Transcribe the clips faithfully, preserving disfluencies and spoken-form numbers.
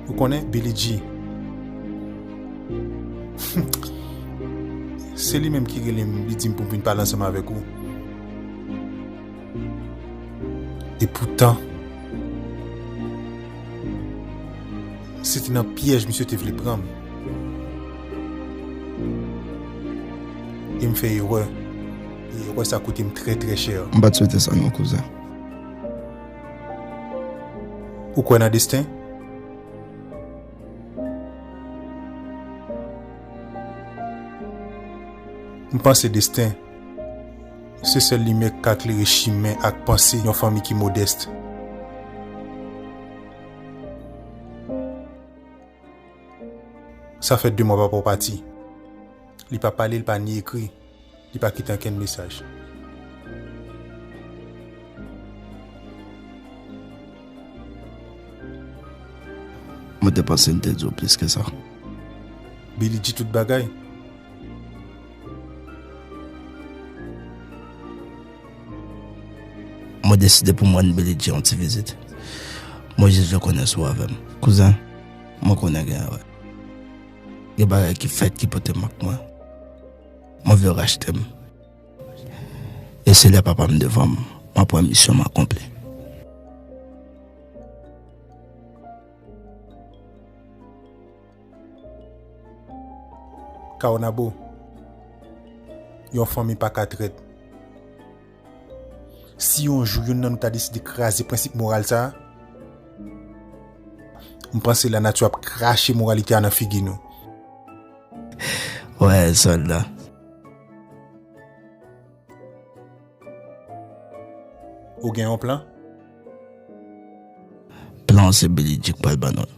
Ou konnen, Billy G. Se li menm ki rele m, li di m pou m vin pale ansanm avèk ou. E poutan, se te nan pyèj misye te vle pran m. E m fè erè. E erè sa koute m trè, trè chè. M pa t swete sa non, kouzen. Ou kwè nan desten? M panse desten se sèl limyè k ka klere chimen ak panse yon fanmi ki modès. Sa fè de mwa papa w pati. Li pa pale, li pa ni ekri. Li pa kite ankenn mesaj. Mwen te panse l te di w plis ke sa. Billy di tout bagay. Mwen deside pou m rann Billy G yon ti vizit. Mwen jis vle konnen si w avè m. Kouzen, mwen konnen gen erè. Gen bagay ki fèt ki pote m ak mwen. Mwen vle rachte m. E se lè papa m devan m, m ap wè misyon m akonpli. Caonabo, yon fanmi pa ka trèt. Si yon jou youn nan nou ta deside kraze prensip moral sa a, m panse lanati ap krache moralite a nan figi nou. Wè, sòlda. Ou gen yon plan? Plan an se Billy G k pral ban nou l.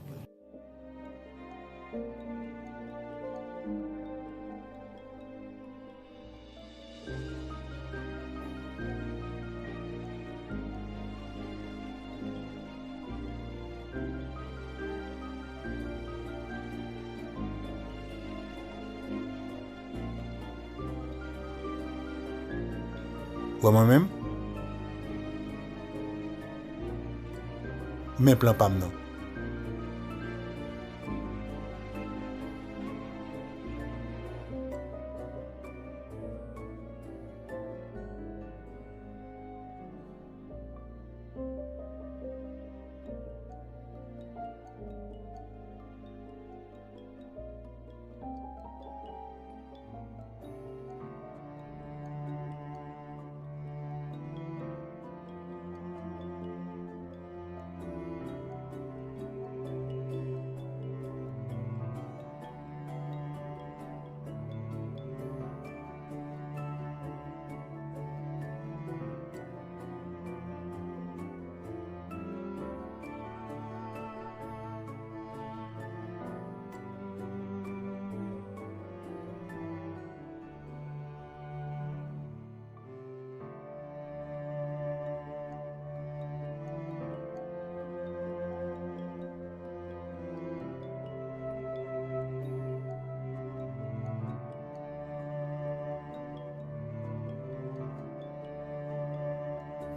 Wè mwen menm? Men plan pa m nan.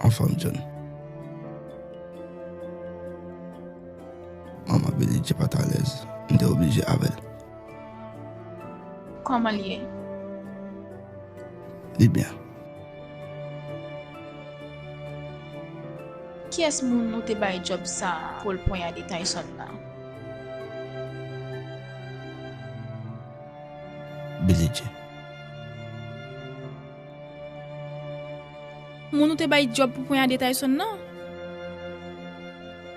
Anfòm, John. Manman Billy J pa t alèz. M te oblije avè l. Kòman l ye? Li byen. Kiyès moun ou te bay djòb sa a pou l ponyade Tyson nan? Billy J. Moun ou te bay djòb pou ponyade Tyson nan?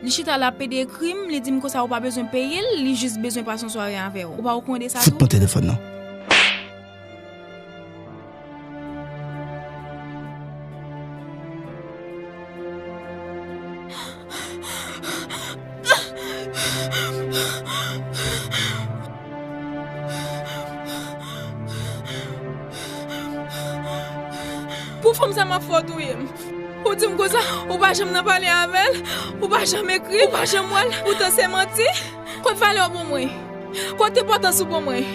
Li chita la ap pede ekri m, li di m konsa ou pa bezwen peye l, li jis bezwen pase yon sware avè w. Ou pa okouran de sa tou? Fout mwen telefòn nan. Pou fanm sa m ap fè w touye m. Ou di m konsa, ou pa janm nan pale avè l, ou pa janm ekri, ou pa janm wè l, poutan se manti. Kot valè w pou mwen? Kot enpòtans ou pou mwen?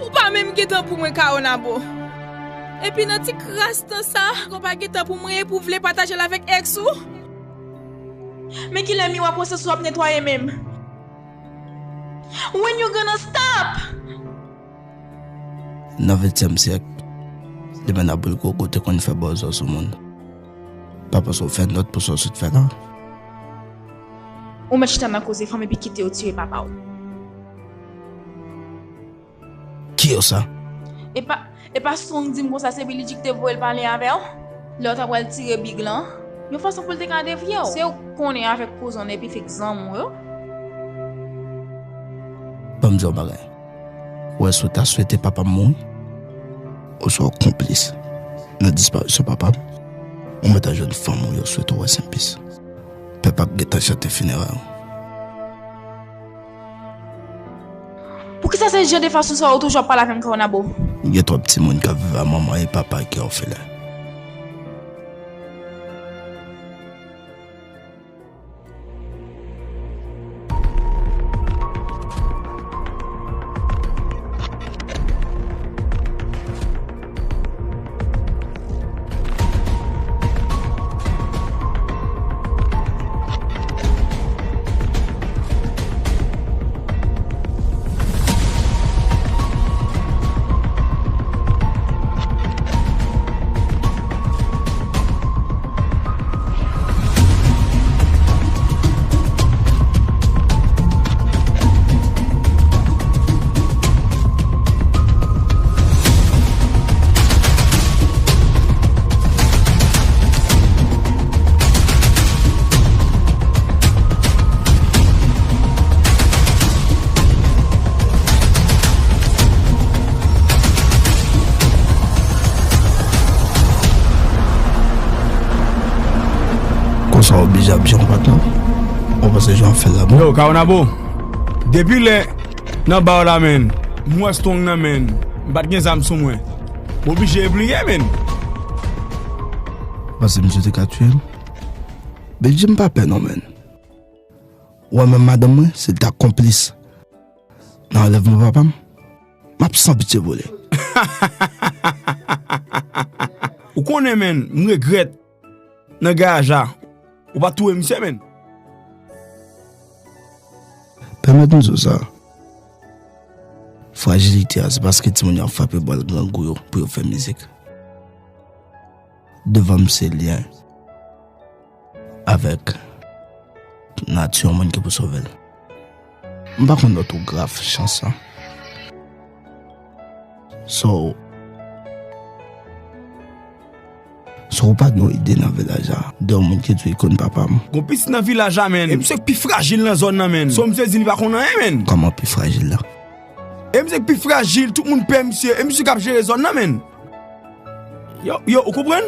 Ou pa menm gen tan pou mwen, Caonabo. Epi nan ti kras tan sa, ou pa gen tan pou mwen epi w vle pataje l avèk èks ou? Men kilè miwa konsyans ou ap netwaye menm? When you gonna stop? Nan ventyèm syèk, demen nan boul koko te konn fè bòzò sou moun. Pa panse w fè nòt pou sa w sot fè la. Ou mèt chita nan koze fanm epi kite yo tiye papa w. Ki yo sa? E pa, e pa Strong di m konsa se Billy G ki te voye l pale avè w? Lè w ta pral tire big lan, yon fason pou l te ka devye w. Se ou konnen avèk kouzen w epi fèk zanmi w yo. Ban m di w yon bagay. Ou wè si w ta swete papa m mouri, oswa w konplis nan disparisyon papa m, ou mèt al jwenn fanmi w yo swete w rès en peace. Pèp ap gentan chante fineray ou. Poukisa se jan de fason sa yo toujou ap pale avè m, Kawanabo? Gen twòp timoun k ap viv ak manman e papa ki òfelen. Konsa w oblije ap jan w pa t non. Ou panse jan w ap fè l la bon? Yo, Kawonabo, depi lè nan ba w la, menn, m wè Strong nan, menn, m pa t gen zam sou mwen. M oblije repliye, menn. Panse misye te ka tiye m? Billy G, m pa pè non, menn. Ou wè menm madanm mwen, si l ta konplis nan anlèvman papa m, m ap san pitye pou li. Ou konnen, menn, m regrèt nan garaj la. Ou pa t touye misye, menn. Pèmèt m di w sa. Frajilite a, se paske timoun yo ap frape bal grangou yo pou yo fè mizik. Devan m se lyen avèk nati yon moun ki pou sove l. M pa konn òtograf chans lan. So, so ou pa gen yon ide nan vilaj la de yon moun ki di w li konn papa m? Gon pitit nan vilaj la, menn. E misye k pi frajil nan zòn nan, menn. So misye di li pa konn anyen, menn. Kòman pi frajil la? E misye k pi frajil, tout moun pè misye. E misye k ap jere zòn nan, menn. Yo, yo, ou konprann?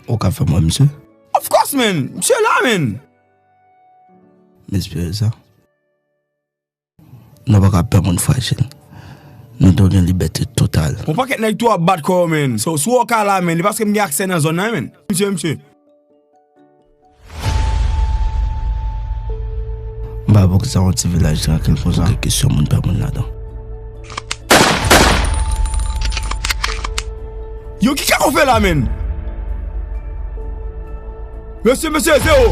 Ou ka fè m wè misye? Of course, menn. Misye la, menn. M espere sa. Nou pa ka pè moun frajil. Nou dwe gen libète total. Yon pakèt nèg tou ap bat kò yo, menn. So, si w wè w ka la, menn, e paske m gen aksè nan zòn nan, menn. Misye, misye. M pa wè poukisa yon ti vilaj trankil konsa gen kesyon moun pè moun ladan. Yo, ki kaka w fè la, menn? Mesye, mesye, zewo.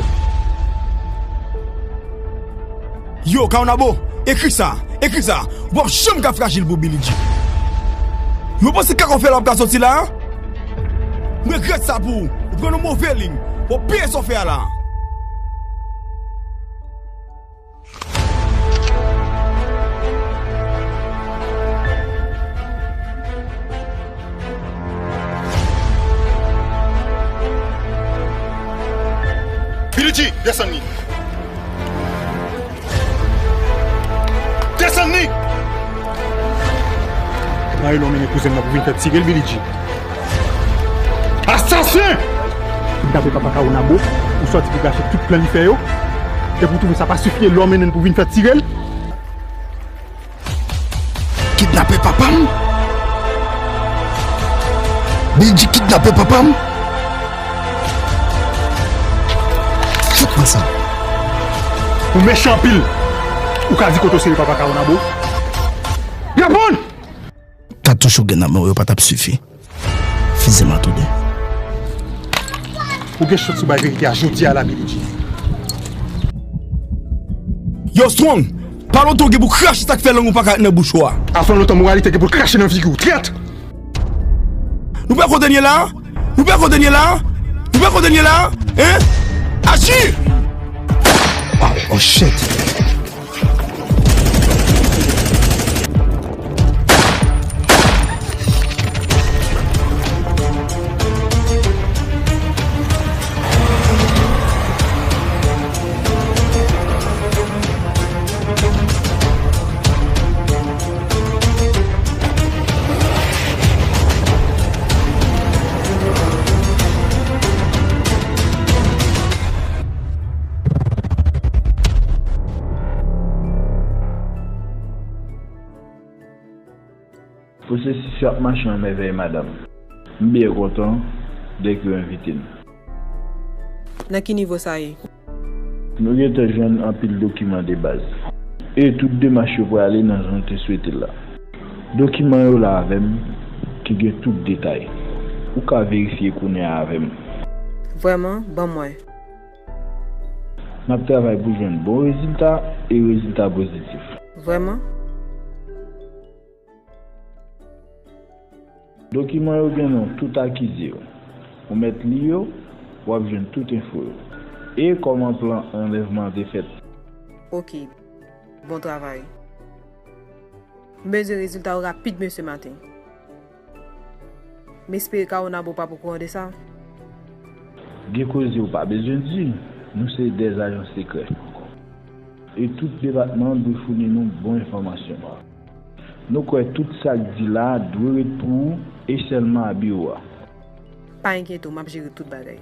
Yo, Kawonabo, ekri sa, ekri sa. Ou p ap janm ka frajil pou Billy G. Yo, panse kaka w fè la ap ka soti la, an? M regrèt sa pou ou. Ou pran yon move liy. Fò w peye sa w fè a la. Billy G, desann li! Desann li! Mari lò mennen kouzen m nan pou vin fè tire l, Billy G. Asasen! Kidnape papa Kawonabo, ou sòti pou gache tout plan li fè yo, epi w twouve sa pa sifi, e lè w mennen l pou vin fè tire l. Kidnape papa m? Billy G kidnape papa m? Fout mwen sa. Ou mechan anpil. Ou ka di kote w sere papa Kawonabo? Reponn! Katouch ou gen nan men w yo pa t ap sifi. Fize m a tou de. Ou gen chans ou bay verite a jodi a la, Billy G. Yo, Strong! Pa lontan w gen pou krache sa k fè lang ou pa ka ret nan bouch ou a. Avan lontan, moralite gen pou l krache nan figi w, trèt! Nou pè kote n ye la? Nou pè kote n ye la? Nou pè kote n ye la? Hein? Aji! Oh, oh, shit! Pwosesis yo ap mache an mèvèy, madanm. M byen kontan dèke w envite n. Nan ki nivo sa ye? Nou gentan jwenn anpil dokiman de baz. E tout demach yo prale nan jan w te swete l la. Dokiman yo la avè m, ki gen tout detay. Ou ka verifye kounye a avè m. Vrèman? Ban m wè. N ap travay pou jwenn bon rezilta e rezilta pozitif. Vrèman? Dokiman yo gen non tout akize yo. Ou mèt li yo, w ap jwenn tout enfo yo. E kòman plan anlèvman an te fèt. Ok. Bon travay. M bezwen rezilta yo rapid, mesye Martin. M espere Kawonabo p ap okouran de sa. Gen koze ou pa bezwen di, nou se dè ajan sekrè. E tout depatman an dwe founi nou bon enfòmasyon. Nou kwè tout sa k di la a dwe ret pou ou e sèlman a biwo a. Pa enkyete w, m ap jere tout bagay.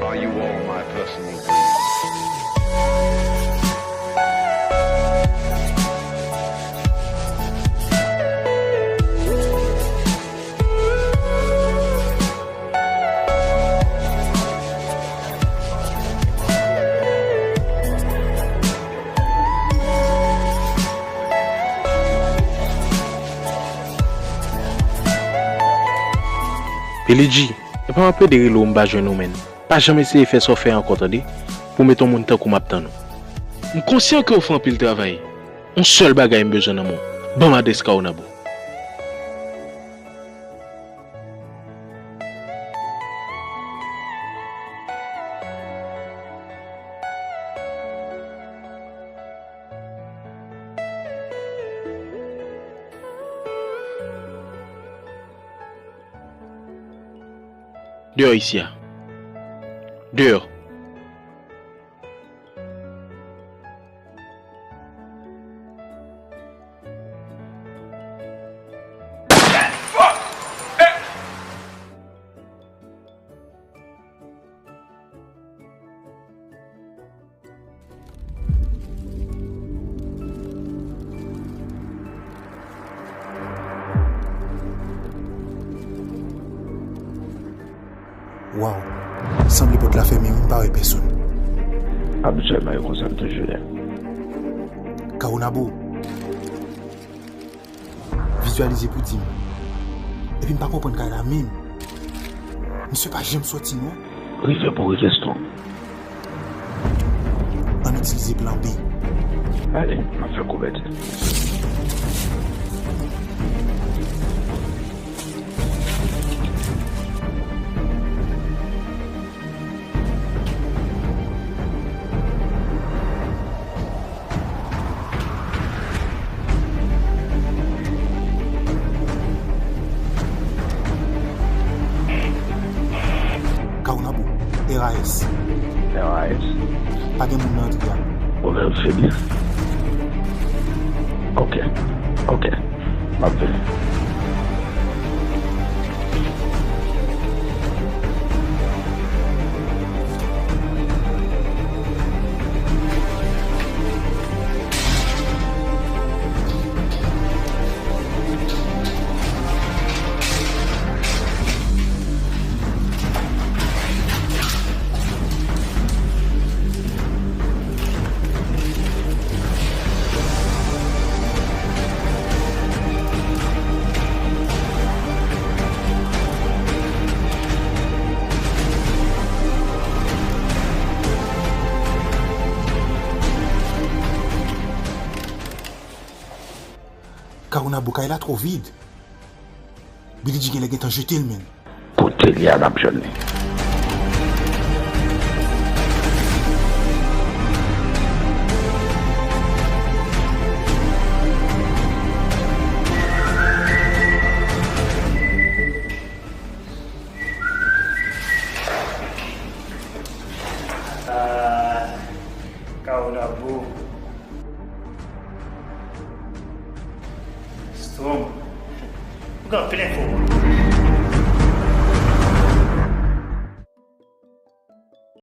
Are you all my personal Billy G, e pa m ap plede rele w m pa jwenn ou, menn. Pa janm eseye fè sa w fè a ankò, tande, pou w mete yon moun tankou m ap tann ou. M konsyan ke w fè anpil travay. Yon sèl bagay m bezwen nan men w. Ban m adrès Kawonabo. Deyò isi a. Deyò. Waw, sanble pòt la fèmen wi, m pa wè pèsonn. Abityèlman e konsa m toujou ye. Kawonabo. Vizyalize pou di m. Epi m pa konprann kay la menm. Misye pa janm sòti non. Rive pou rive Strong. Ann itilize plan B. Ale, m ap fè kouvèti. Kawonabo, R A S. R A S. Pa gen moun nan antre a. Pwoblèm febli. Ok, ok. M ap vini. Kawonabo, kay la twò vid. Billy Jean genlè gentan jete l, menn. Kote l ye a, n ap jwenn li. Ah, Kawonabo. Strong. Ou gen anpil enfo.